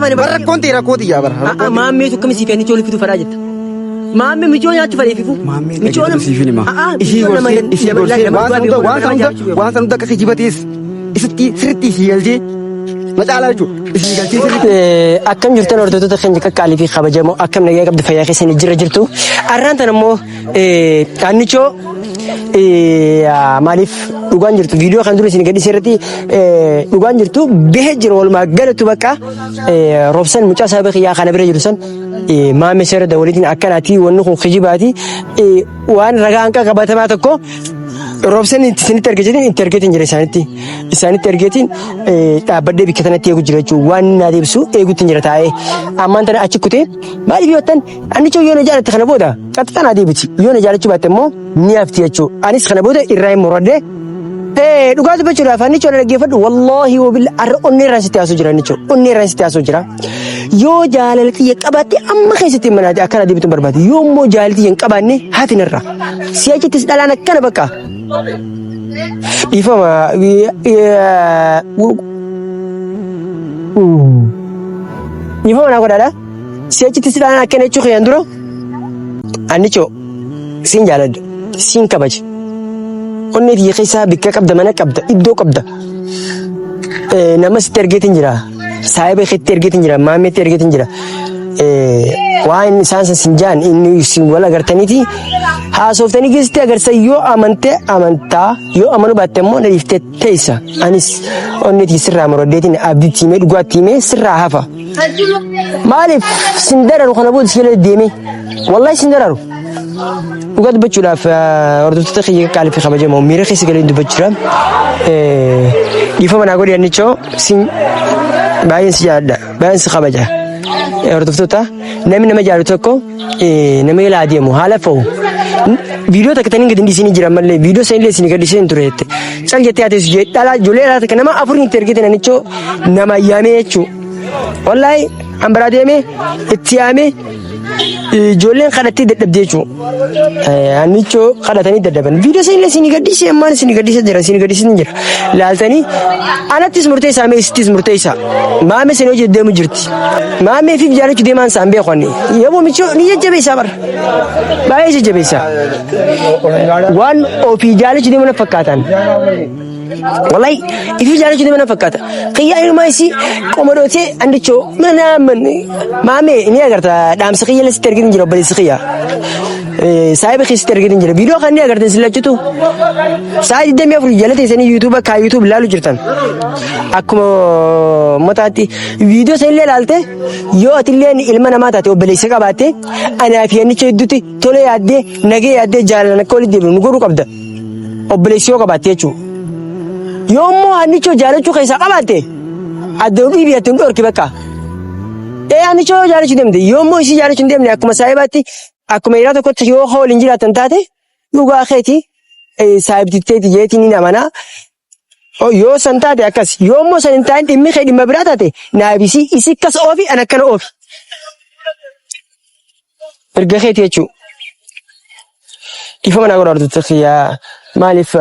Bar rakkoon ta'e rakkoo xiyyaa bara. A'a maammeetu akkami siif annichoo walitti fiduu fadhaa jetta. Maammee michoo nyaachuu fadhee fifu. Maammeen dhageeffatu siif hin hima. Ishii gorsee ishii gorsee waan san hunda akka kijibatees isitti sirriitti ishii galchee na caalaa jechuudha. Ishii galchee sirriitti. Akkam jirtan hordoftoota keenya qaqqaalii fi kabajamoo akkam nagaa qabdu fayyaa keessanii jira jirtu. Arraan tan immoo annichoo maaliif dhugaan jirtu viidiyoo kan dura isin gadhiise irratti dhugaan jirtu bahee jira walumaa galatu bakka roobsan mucaa saahiba kiyyaa kana bira jiru san maame seera dawaliitiin akkanaati wanni kun kijibaati waan ragaa hanqa qabatamaa tokko roobsan isinitti argateetiin itti argateetiin jira isaanitti isaanitti argeetiin dhaabbadhee bikka tanatti eegu jira jechuun waan naa deebisu eegutti jira taa'ee ammaan tana achi kutee maaliif yoo ta'an annichoo yoo na jaalatte kana booda Qaxxaa naa deebiti. Yoo na jaalachuu baatte immoo ni hafti jechuudha. Anis kana booda irraa hin muradhe. Dhugaa dubbachuudhaaf annichoo na dhaggeeffadhu wallaahi wabilla arra onnee irraan sitti haasoo jira annichoo onnee irraan sitti haasoo jira. Yoo jaalala xiyya qabaatte amma keessatti hin manaati akkana deebitu hin barbaadu. Yoo immoo jaalala xiyya hin qabaanne haati narraa. Si'achittis dhalaan akkana bakka. Dhiifama. Dhiifama naa godhaadha. Si'achitti sidhaan akkana jechuu kiyyaan dura annichoo siin jaaladha siin kabaja. Onnee tiyya keessaa bikka qabda mana qabda iddoo qabda. Nama sitti ergeetiin jira saahiba keetti ergeetiin jira maammeetti ergeetiin jira. Waan isaan san sin jaan inni isin wal agartaniiti haasoftanii keessatti agarsiisa yoo amante amantaa yoo amanuu baatte immoo na dhiiftee teessa. Anis onnee tiyya sirraa muradheetiin abdiitti himee dhugaatti himee sirraa hafa. Maaliif sin dararu kana booda si jala deemee wallahi sin dararu. Dhugaa dubbachuudhaaf hordoftoota kiyya qaalii fi kabajamoo miira keessa galee dubbachuu jira. Dhiifama naa godhi annichoo sin baay'een si jaalladha baay'een si kabaja. Hordoftoota namni nama jaalatu tokko nama jala adeemu haala fa'u. Viidiyoo takka taniin gadi hin dhiisinii jira malee viidiyoo sanillee isin gadi dhiisee hin ture jette. Cal jettee haa teessu jee dhalaa ijoollee dhalaa takka nama afuriin itti ergite nanichoo nama yaamee jechuudha. Wallaahi an biraa deemee itti yaamee ijoolleen kadhattee dadhabdee jechuudha. Annichoo kadhatanii dadhaban. Viidiyoo sanillee isin gadhiisee ammaan isin gadhiisee jira isin gadhiisee jira. Laaltanii anattis murteessaa mee isittis murteessaa. Maame isin hojii deemu jirti. Maamee fi jaalachuu deemaan isaan beeku ani. Yaboo michoo ni jajjabeessaa bara. Baay'ee jajjabeessaa. Waan ofii jaalachuu deemu na fakkaatan. Wallahi ifii jaalachuu deema na fakkaata. Kiyyaa ilmaa isii qomodootee andichoo mana maamee ni agarta dhaamsa kiyya sitti argin jira obboleessi kiyya. Saahiba kee sitti argin jira. Viidiyoo kan ni agartan si lachutu. Sa'a 24 jala teessanii yuutuuba kaa yuutuub ilaalu jirtan. Akkuma mataatti viidiyoo san illee ilaalte yoo atillee ilma namaa taate obboleessa qabaatte anaa fi annicha hedduutti tolee yaaddee nagee yaaddee jaalalaan akka walitti deebinu nu godhuu qabda. Obboleessi yoo qabaatte jechuudha. Yoo immoo hannichoo jaalachuu keessaa qabaatte adda dhiibii ati hin dhorki bakka. Ee hannichoo yoo jaalachuu deemte yoo immoo isii jaalachuu hin deemne akkuma saahibaatti akkuma hiriyaa tokkotti yoo waliin jiraatan taate dhugaa keeti saahibtitteeti jeetiin ni amanaa. Yoo san taate akkas yoo immoo san hin taane dhimmi kee dhimma biraa taate naabisii isi akkas oofi an akkana oofi. Erga keeti jechuudha. Dhiifama naa godhaa hordoftoota kiyyaa maaliif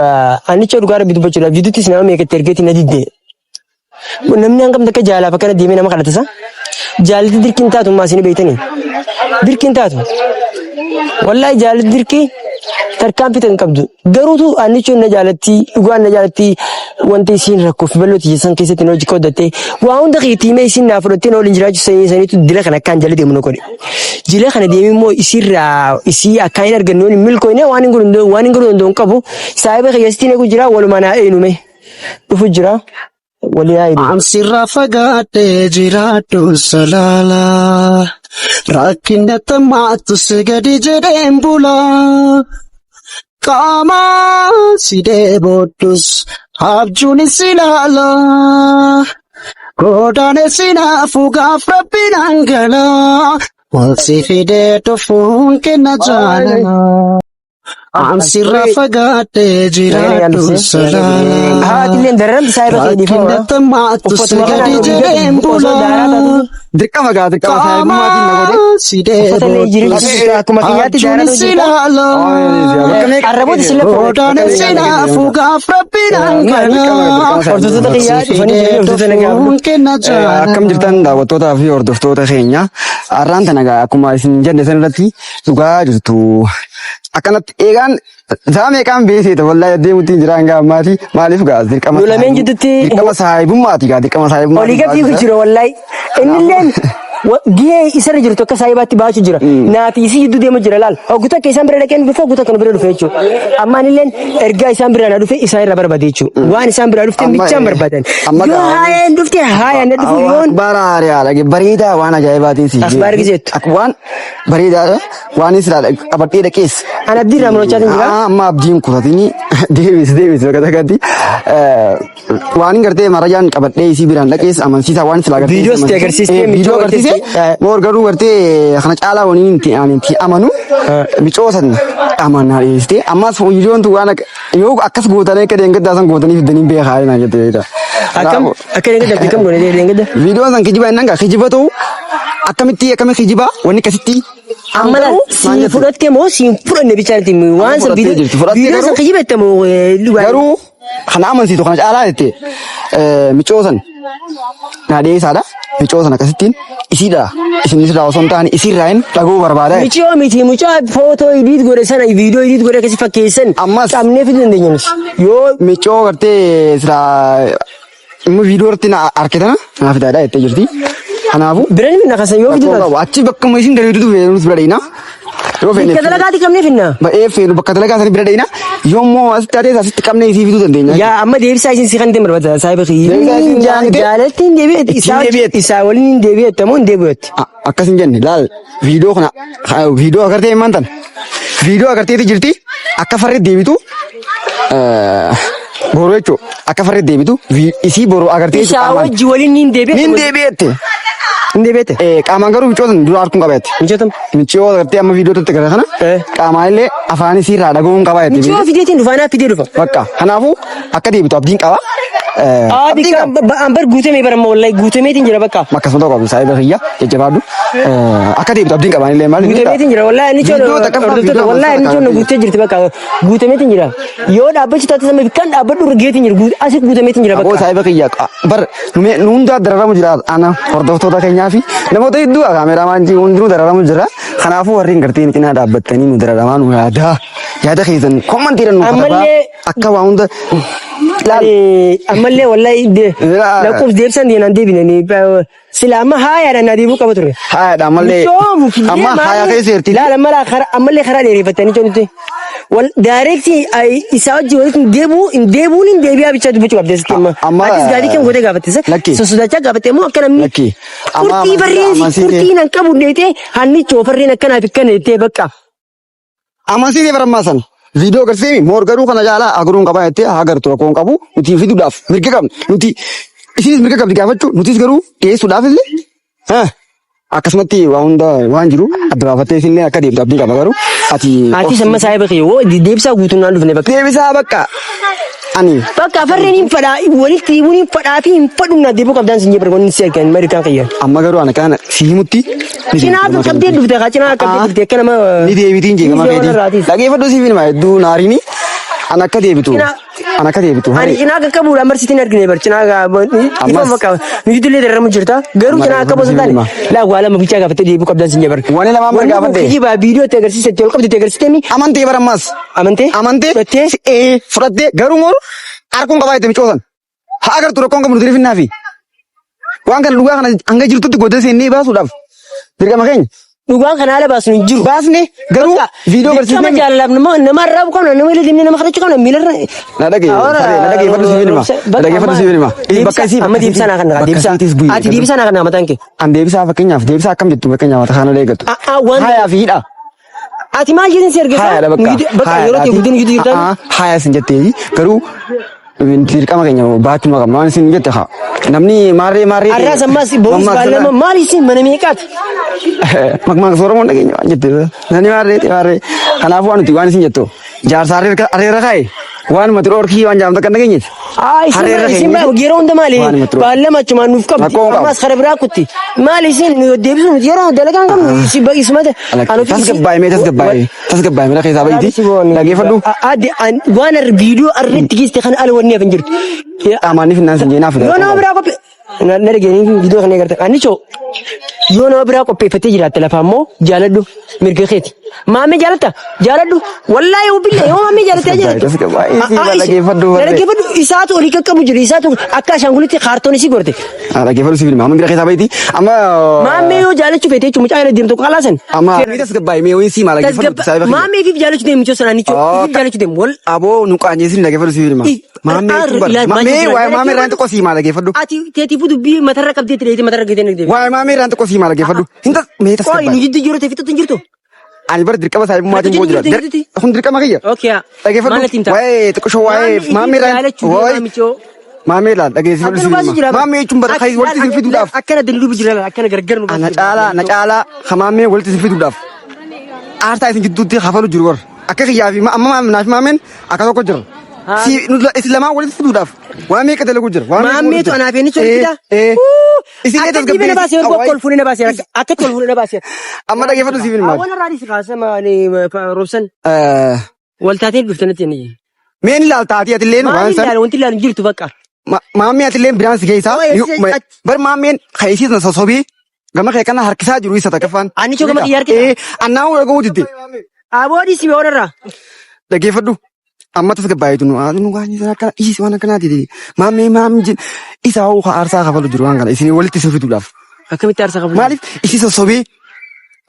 annicha dhugaa rabbi dubbachuudhaaf jidduuttis nama meeqatti ergeetti na didde. Namni hangam takka jaalaaf akkana deemee nama kadhata isa. Jaalati dirqiin taatu maa isin beektanii? Dirqiin taatu. Wallaahi jaalati dirqii tarkaanfii tan qabdu. Garuutu annichoon na jaalatti dhugaan na jaalatti wanta isiin rakkoo fi bal'oo tiyya san keessatti na hojii qooddatte waa hunda keetti himee isiin naa fudhattee na waliin jiraachuu sanii saniitu dila kana akkaan jala deemu na godhe. Jila kana deemee immoo isiirraa isii akkaan hin arganne hin milkooyne waan hin godhu waan hin godhu danda'u hin qabu. Saahiba kiyya sitti eegu jira walumaa naa eenyume dhufu jira walii haa eenu. An sirraa fagaadhee jiraadhu salaala. Rakkinna tammaattus gadi jedheen bula. Qaama si dheebodhus abjuun si ilaala. Godaane si naafu gaaf rabbiin angala. Wal si fidee dhufuun kenna jaalala. Ansirraa fagaadhee jiraadhu salaala. Haatilleen dararamti saahiba kee dhiifama. Rakkinni tammaatu si Uffatuma gadi kanaan jedheen osoo bulaa. daaraa taatu Dirqama gaa dirqama saahibummaatiin na godhe. Qaamaa si Uffata illee dheebodhus jiru akkuma kiyyaatti abjuun daaraa si ilaala. Bakka meeqa Arraboota si lafa Odaan si naafu gaaf rabbiidhaan kana. Hordoftoota kiyyaa Si dhufanii fidee jiranii hordoftoota nagaa dhufuun kenna Akkam jaalala. jirtan daawwattootaa fi hordoftoota keenya. Har'aan tana gaa akkuma isin jenne san irratti dhugaa jirtu. Akkanatti eegaan saa meeqaan beeseeta wallaahi deemutti hin jiraan gaa ammaati. Maaliif gaa dirqama Nu lameen jidduutti- dirqama saahibummaati gaa dirqama saahibummaati. Olii gad fiigu jira wallahi. Innilleen gihee isarra jirtu akka saahibaatti baachuu jira. Naafi isii jidduu deemu jira laal. Hoggu takka isaan bira dhaqeen dhufe hoggu takka nu bira dhufe jechuudha. Amma anilleen ergaa isaan bira na dhufe isaan irraa barbaade jechuudha. Waan isaan bira dhufte Amma, bichaan barbaadan. amma Yoo gaa- haayaan dhufte haayaan na dhufu yoon Akbaara haariyaadha bareedaa waan ajaa'ibaatiin si. Akhbaar gizeettu. Waan bareedaadha waan silaa qabadhee dhaqees. An abdii irraa murachaatiin jira. Amma abdiin kutatini deebis deebis bakka takkatti waan gartee marajaan qabadhee isii biraan dhaqees amansiisaa waan silaa gartee. Viidiyoos itti agarsiistee Viidiyoo micoo agarsiise gartee- moor garuu gartee kana caalaa waniin itti ani itti amanu micoo san amanaa dhiyeessite ammas viidiyoon tun waan yoo akkas gootanii akka deengeddaa san gootanii fiddanii beekaa naan jette beekta. Akkam akka deengedda akkam goone deengedda. Viidiyoon san kijiba innaan gaa kijiba ta'u akkamitti akkami kijiba wanni akkasitti. Amma laal siin fudhatte moo siin fudhanne bichaan itti himi. Waan san Fudhattee jirti, fudhattee viidiyoo san garuu- kijiba itti moo dhugaa. Garuu kana amansiisu kana caalaa jette micoo san naa dhiyeessaadha. Micoo san akkasittiin isiidha. Isinis irraa osoo hin taane isiirraa hin dhaguu barbaada. Miciyoo miti mucaa footoo idiit godhe sana viidiyoo idiit godhe akkasi fakkeessan Ammas- qabnee fiduu dandeenya nuti. Yoo Micoo gartee silaa immoo viidiyoo irratti na arke tana naa fidaadha jettee jirti. Kanaafuu bira ni finna kasan yoo fiduu rakkoo taate. qabu. Achi bakkuma isin daleetutu feenu bira dheeyna. Yoo feene Bakka dalagaati qabnee finna. ba'ee feenu bakka dalagaa sanii bira dheeyna. Yoommoo asitti taatee asitti qabnee isii fiduu dandeenya. Yaa amma deebisaa isin si kan deemu barbaada saahiba kiyya. Deebisaa isin jaalate- Jaalatti hin deebi'etti Ittiin deebi'etti. isaa waliin hin deebi'etti moo hin deebi'etti. Akkas hin jenne laal viidiyoo kana viidiyoo agartee himan tan viidiyoo agarteeti jirti akka farri deebitu boru jechuun akka farri deebitu isii boru agartee Isaa wajji waliin hin deebi'etti. Nin deebi'ette. Hin deebi'ette. Qaamaan garuu micoo san dura arguun qaba jette. Michootam. Micoo agartee amma viidiyoo irratti gara kana Eh. qaamaan illee afaan isiirraa dhaga'uun qaba jette. Michoo fideetiin dhufa anaa fidee dhufa. Bakka kanaafuu akka deebitu abdiin qaba. Aabi Abdiin qaba. ambar guutamee bara amma wallahi guutameetiin jira bakka. Akkasuma tokko qabdu saayiba kiyya jajjabaadhu. Akka deebitu abdiin qaba illee maal Guutameetiin jira wallahi inni Viidiyoo choon takka hordoftoota viidiyoo wallahi inni choon guutee jirti bakka guutameetiin jira. Yoo dhaabbachuu taate sama kan dhaabbadhu irra geetiin jira asi guutameetiin jira Aboo bakka. saayiba kiyya bar nu hundaa dararamu jira ana hordoftoota keenyaa fi namoota hedduu kaameeraamaan hundinuu dararamu jira. Kanaafuu warri hin garteen cinaa dhaabbattanii nu dararamaa nu yaadaa yaada keessan kommantiidhaan nu katabaa Ammallee- akka waa hunda laal. Ammallee wallahi Laa. lakkoofsa deebisan deebinan deebinanii sila amma haayaadhaan na deebuu qaba ture. Haayaadha ammallee Michoomu fidee amma haaya keessa jirti. Laala mala karaa ammallee karaa dheereffatanii jirutti. Wal daayireektii isaa wajjin walitti hin deebi'u hin deebi'uun hin deebi'aa bichaa dubbachuu qabdi asitti amma. Amma- Atis gaafii kan gootee gaafatte isa. Lakki. Sossodaachaa gaafatte immoo akka namni. Lakki. Amma Qurxii farreen amansiisee- qurxii nan qabu dheetee hannichoo farreen akkanaaf akkana jettee bakka. Amansiisee barammaa sana. Viidiyoo agarsiisee moor garuu kana caalaa agaruun qabaa jettee haa agartu rakkoon qabu nuti fiduudhaaf mirga qabna nuti isinis mirga qabdi gaafachuu nutis garuu dhiyeessuudhaaf illee akkasumatti waa hunda waan jiru adda baafattee isinillee akka deemtu abdii qaba garuu ati Atis amma saahiba kiyya woo deebisaa guutuun naan dhufne bakka. deebisaa bakka ani Bakka farreen hin fadhaa walitti himuun hin fadhaa fi hin fadhu na deebuu qabdaan sin jebra wanni si argan marikaan kiyya. Amma garuu ana kana si himutti ni Cinaa deebiti. qabdee dhufte kaa cinaa qabdee dhufte akka nama. Ni deebitiin jee gama Ni keetii. irraatis. Dhageeffadhu siif hima hedduu naariini ana akka deebitu. Cinaa- Ana akka deebitu. Ani Haree. cinaa qaqqabuudhaan barsiitiin argine bar cinaa Ammas- bakka nuti illee dararamu jirta garuu Amma cinaa akka dhageeffadhu bosa taane siif hima. laa waa lama bichaa gaafattee deebuu qabdaan sin jabar. Wani lamaan bar gaafadhe. Kijibaa viidiyoo itti agarsiise itti ol qabde itti agarsiiste mi Amantee bara ammas. amantee Amantee. Fudhattee? Ee fudhattee garuu moo harkuun qabaa itti micoosan. Haa agartu rakkoon qabnu diriifinnaa fi. Waan kana dhugaa kana hanga jirtutti godda seennee baasuudhaaf dirqama keenya. Dhugaan kana haala baasnu hin jiru. Baasne garuu viidiyoo Dirqama agarsiisnee jaalalaaf nama nama arraabu qabna nama illee deemnee nama kadhachuu qabna miilarra. Na dhagee, saree, na dhageeffadhu siif hima. Na dhageeffadhu siif hima. Bakka isii Amma deebisaa naa kenna bakka deebisaa. isiitis bu'ee. Ati deebisaa naa kenna mataan kee. An deebisaa fakkeenyaaf deebisaa akkam jettu fakkeenyaaf ati kana eeggattu. Waan Hayaa fi hidha. Ati maal jedhin si ergisa? Hayaadha bakka. Bakka yeroo ta'e guddin jiru jirtan. Haya sin jettee garuu dirqama keenya baachuu qabna waan isin jette haa. Namni maarree maarree. Arraas ammas boris baallama maal isin mana meeqaati? Makmaaksa Oromoon dhageenya waan jette. Namni maarree ta'e maarree. Kanaafuu waan nuti waan isin jettu Jaarsa areera kaa'e waanuma xiroorkii waan jaamta kan dhageenyeeti. Hareera Isin keenya. yeroo hunda maali? Waanuma xiroorkii. Baallama achumaan nuuf qabdi. Rakkoo hin qabu. Ammas kara biraa kutti. Maali isin nu deebisuu nuti yeroo dalagaa hin qabnu isin isumata. Tasgabbaa'e mee tasgabbaa'e tasgabbaa'e mala keessaa bahiiti. Dhageeffadhu. Adde waan viidiyoo irratti geessite kana ala wanni hafin jirtu. Amaanni finnaan sin jeenaa Yoo nama biraa qophee na dhageenii viidiyoo kana agartan. Annichoo yoo nama biraa qopheeffattee jiraatte lafaa immoo jaaladhu mirga keeti. Maammee jaalatta jaaladhu wallaahi ubbillee yoo maammee jaalattee jaalattu. Tasgabbaa'e dhaggeeffadhu. Dhaggeeffadhu isaatu olii qaqqabu jiru isaatu akka ashaangulitti kaartoon isii gorte. Dhaggeeffadhu siif hima. Amma bira keessaa bahiiti. Amma. Maammee yoo jaalachuu feete jechuun mucaa jala deemtu qalaasan. Amma tasgabbaa'e mee wayii sii maal dhaggeeffadhu. Saayiba kiyya. Maammee ifiif jaalachuu deemu mucaa sana annichoo ifiif jaalachuu deemu wal. Aboo nu qaanyeessin dhaggeeffadhu siif hima. Maammee jechuun bara. Maammee waa'ee maammee irraan xiqqoo sii maal dhaggeeffadhu. Ati teetiifuu dubbii matarra qabdee itti matarra geetee nagdee. Waa'ee maammee irraan xiqqoo sii maal dhaggeeffadhu. Hin tas mee Qoy nu tasgabbaa'e. jidduu jiru teefitutti hin jirtu. Ani bara dirqama saayibummaatiin boo jira. Jirtu. Kun dirqama kiyya. Okay. Dhaggeeffadhu. Waa'ee xiqqoo waa'ee maammee irraan. Waa'ee Maammee ilaal dhageessifadhu siif hima. Maammee jechuun bara kan walitti isin fiduudhaaf. Akkana danduubi jira akkana gargar nu Ana caalaa na caalaa hamaamee walitti isin fiduudhaaf. Aarsaa isin gidduutti hafalu jiru warra. Akka kiyyaa fi amma naaf maameen akka tokko jira. Si isin lamaan walitti fiduudhaaf waan meeqa dalagu jira. Waan meeqa Maammeetu godhu jira. anaaf inni walitti fidaa? Ee. Isin Akka dhiibee na baasee akka ol fuunee na baasee akka ol fuunee na baasee. Amma dhageeffadhu siif hin maal. Awwaala irraa dhiisi kaasama roobsan waltaatee dhuftanitti inni. Meen ilaaltaati atilleen waan Maal san ilaalu wanti ilaalu hin jirtu bakka. Maammee atilleen biraan si keessaa Ooy, bar maammeen kan isiis na sossobii gama kee kana harkisaa jiru isa takkaffaan. Annichoo gama kiyya harkisa? Ee, annaa hoo dhaga'uu didde. Aboo dhiisi waan irraa. Dhaggeeffadhu. Amma tasgabbaa'eetu nu nu waan isa akkana dhiisi waan akkanaati. Maammee maammee jedhu isa hoo aarsaa kafalu jiru waan kana isin walitti isin fiduudhaaf. Akkamitti aarsaa kafalu? Maaliif isii sossobee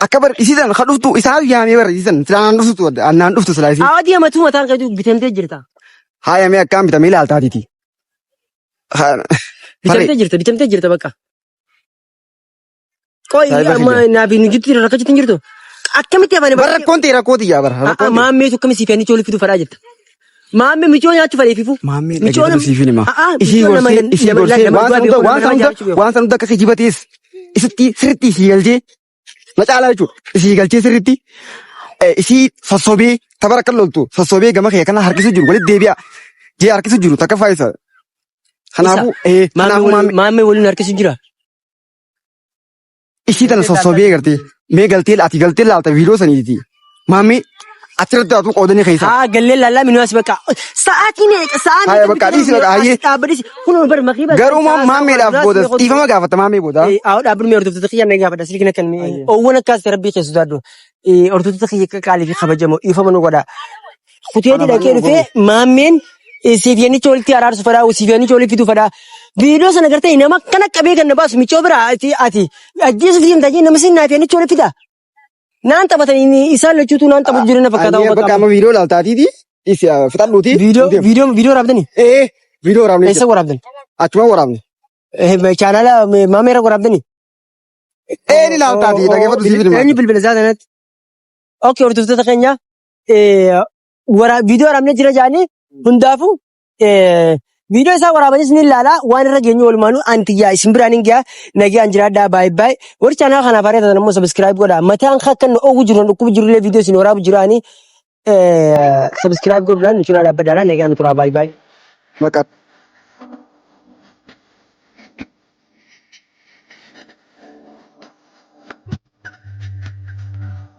akka bar isii sana kan dhuftu isaa yaamee bar isii sana silaa dhuftu annaan dhuftu silaa isii. Awadii amatuu mataan keetu bitamtee jirta. Haayamee akkaan bitamee ilaaltaatiiti. Bitamtee jirta bitamtee jirta bakka. Qoy Saayiba amma kiyya. naaf nu jitti rakkachuutti hin jirtu. Akkamitti afaan Bar rakkoon ta'e rakkoo tiyyaa bara. Aa, Maammeetu akkami siif annichoo walitti fiduu fadhaa jirta. Maammee michoo nyaachuu fadhee fifu. Maammee Michoo dhaggeeffadhu siif hin hima. Aa, Isii michoo nama gorsee isii nama gorsee nama waan dhugaa san hunda beeku waan nama san hunda jaalachuu beeku. waan san hunda akka kijibatees isitti sirriitti isii galchee na caalaa jechuudha. Isii galchee sirriitti isii sossobee tabara akka loltu sossobee gama kee kana harkisu jiru walitti deebi'a. Jee harkisu jiru takka faayisa. Kanaafuu kanaafuu maammee Maammee waliin harkisu jira. Isii tana sossobee gartee mee galtee ati galtee laalta viidiyoo saniiti. Maammee achirratti haatu qoodanii keessa. Haa gallee lallaa minuu as bakka. Sa'aatii meeqa sa'aa Haya bakka dhiisi bakka hayyee. Dhaabbadhis kun bar makiiba. Garuu maammeedhaaf booda dhiifama gaafata maammee booda. Haa dhaabbadhu mee hordoftoota kiyya na gaafadha silkina kan oowwan akkaas rabbii keessu daaddu. Hordoftoota kiyya qaalii fi kabajamoo dhiifama nu godha. Kuteetii dhaqee dhufee maammeen siif yannicha walitti araarsu fadhaa siif yannicha walitti fiduu fadhaa. Viidiyoo sana gartee nama akkana qabee kan na baasu michoo biraa ati ati ajjeesuuf deemtaa jee nama sin naaf yannicha walitti fidaa. Naan taphatan inni isaan lachuutu naan taphatu jiru na fakkaata. Ayyee bakka amma viidiyoo laaltaatiiti isi fixadhuuti. Viidiyoo viidiyoo viidiyoo waraabdanii? Ee viidiyoo waraabne. Eessa waraabdan? Achuma waraabne. Chaanaala maameera waraabdanii? Ee ni laaltaati dhaggeeffadhu siif hima. Eenyu bilbila isaa sanatti? Okay hordoftoota keenya viidiyoo waraabnee jira jedhanii hundaafuu viidiyoo isaa waraabanis ni ilaala waan irra geenyu walumaanuu antiyyaa isin biraan hin ga'a nagaan jiraadhaa baay'ee baay'ee warri chaanaala kanaaf haaraa taatan immoo subscribe godhaa mataan akka nu ogu jiru dhukkubu jirullee viidiyoo isin waraabu jiraanii subscribe godhuudhaan nu cinaa dhaabbadhaadhaan nagaan turaa baay'ee baay'ee. Maqaa.